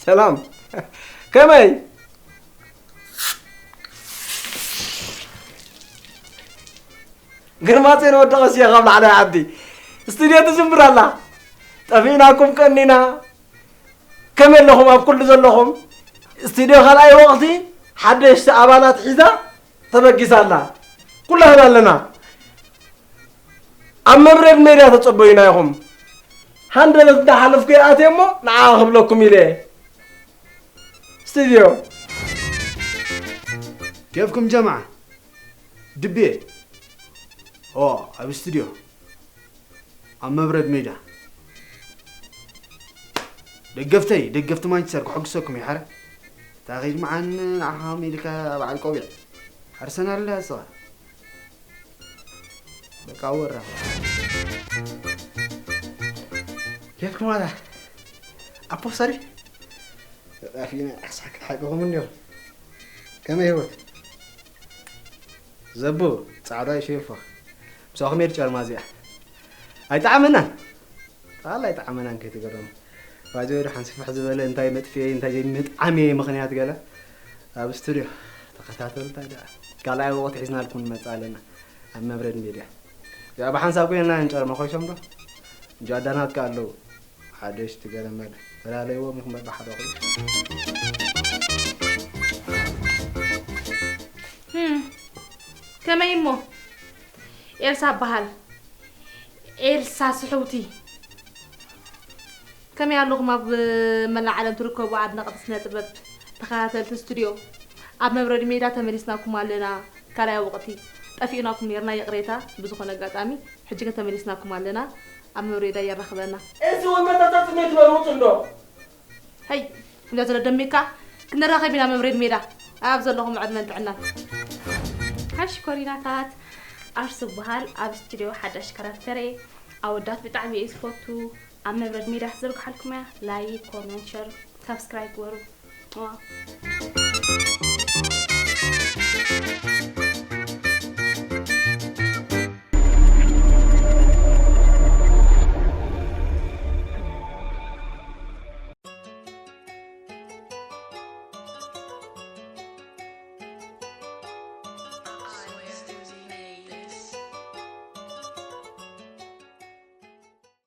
ሰላም። ከመይ? ግርማጼን ወዲ ቀስየ ካብ ላዕላይ ዓዲ። ስቱድዮ ትጅምር ኣላ። ጠፊእናኩም ቀኒና። ከመይ ኣለኹም ኣብ ኩሉ ዘለኹም? ስቱድዮ ካልኣይ ወቕቲ ሓደሽቲ ኣባላት ሒዛ ተበጊሳ ኣላ። ኩላህና ኣለና። ኣብ መብረድ ሜድያ ተጸበዩና ኢኹም። ሃንደበት እንዳሓለፍኩ ይኣትየ እሞ ንዓ ክብለኩም ኢለ እየ። ስቱድዮ። كيفكم جماعة؟ ድቤ ኦ ኣብ ስቱድዮ ኣብ መብረድ ሜዳ ደገፍተይ ደገፍቲ ማንቸስተር ክሕግሰኩም እዩ ሓረ ታኺድ መዓን ንዓኻም ኢልካ በዓል ቆቢዕ ኣርሰናል ዳስኻ በቃ ወራ ኬፍኩም ኣታ ኣፖ ሰሪ ኣፊና ኣሳክ ሓቅኹም እንዲዮ ከመይ ህይወት ዘቡ ጻዕዳ ሸፎ ምሳኹም የድ ጨርማ እዚኣ ኣይጠዓመናን ቃል ኣይጠዓመናን ከይትገረሙ ባይዘ ወደ ሓንሲ ፍሕ ዝበለ እንታይ መጥፍኤ እንታይ ዘይምጥዓም ምኽንያት ገለ ኣብ ስቱድዮ ተኸታተሉ እንታይ ደኣ ካልኣይ ወቕቲ ሒዝናልኩም ንመጽእ ኣለና ኣብ መብረድ ሜድያ እዚኣ ብሓንሳብ ኮይና ንጨርማ ኮይሶም ዶ ጃዳናት ከ ኣለዉ ሓደሽቲ ገለ መለ ፈላለይዎም ኢኹም በብሓደ ኮይኑ ከመይ እሞ ኤልሳ እበሃል ኤልሳ ስሕውቲ ከመይ ኣለኹም ኣብ መላእ ዓለም ትርከቡ ኣድነቕቲ ስነ ጥበብ ተኸታተልቲ ስቱድዮ ኣብ መብረድ ሜዳ ተመሊስናኩም ኣለና ካልኣይ ወቕቲ ጠፊእናኩም ኔርና ይቕሬታ ብዝኾነ ኣጋጣሚ ሕጂ ግን ተመሊስናኩም ኣለና ኣብ መብረድ ሜዳ የራኽበና እዚ ወመታታት ትበልውጡ እንዶ ሀይ እንዶ ዘለደሚካ ክንራኸብ ኢና መብሬድ ሜዳ ኣብ ዘለኹም ዕድመን ጥዕናን። ሓሽ ኮሪናታት ኣርሱ በሃል ኣብ ስቱዲዮ ሓዳሽ ካራክተር እየ ኣወዳት ብጣዕሚ እየ ዝፈቱ ኣብ መብረድ ሜዳ ክዘርግሓልኩም እያ ላይክ ኮመንት ሸር ሳብስክራይብ ግበሩ።